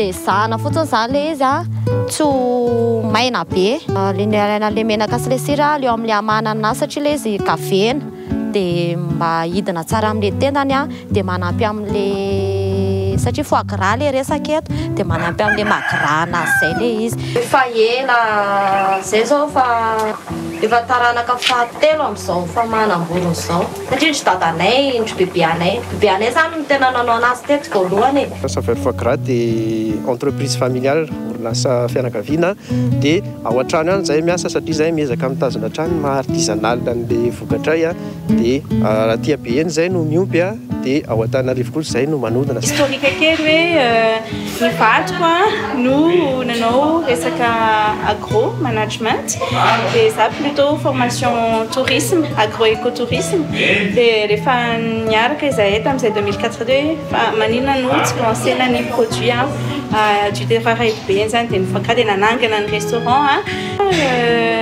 Dia ezahana fotsiny izany ilay izy a, tsy ho maina be. Ilay alaina an'ilay menaka sy ilay sira eo amin'ilay hamanana anazy satria ilay izy gavena dia mba hidina tsara amin'ilay tendany a, dia manampy amin'ilay satria foie gras ilay resaka eto dia manampy amin'ilay maha gras anazy izay ilay izy. Efa ela izay izao fa efa taranaka fahatelo amin'izao famanam-borona izao. Satria ndry dadanay, ndry bebe anay, bebe anay zany no tena nanao anazy teto voalohany e. Saveur Foie Gras dia entreprise familiale, orinasa fianakaviana, dia ao an-trano ihany izahay miasa satria izahay miezaka mitazona hatrany ny maha artisanal an'ilay vokatray dia raha aty Beheny izahay no miompy dia ao Antananarivo kosa izahay no manodina. Historique kely hoe ny vadiko no nanao resaka agro management dia za plutôt formation tourisme agro ecotourisme dia rehefa niaraka izahay tamin'izay 2004 teo hoe fa maninona no tsy lancer-na ny produit du terroir eto Beheny zany dia nivoaka dia nanangana ny restaurant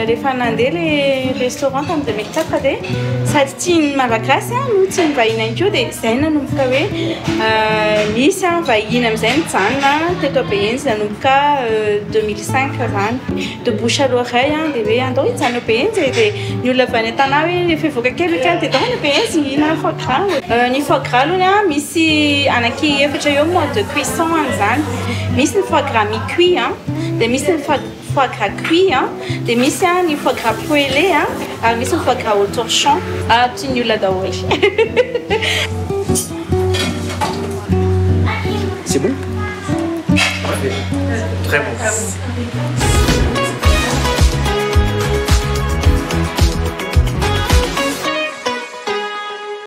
rehefa nandeha le restaurant tamin'ny 2004 dia sady tian'ny Malagasy no tian'ny vahiny ihany koa dia izay nanomboka hoe nisy vahiny amin'izay nijanona teto Behenjy nanomboka 2005 zany de bouche à l'oreille dia hoe andao hijanona eo Behenjy e dia ny olona avy any an-tanà hoe rehefa hivoaka kely week-end dia andao any Behenjy hihinana foie gras. Ny foie gras aloha misy anaky efatra eo mode de cuisson an'izany, misy ny foie gras mi-cuit dia misy ny foie gras cuit dia misy ny foie gras poêlé ary misy ny foie gras au torchon. Tian'ny olona daholo. C'est bon? Très bon.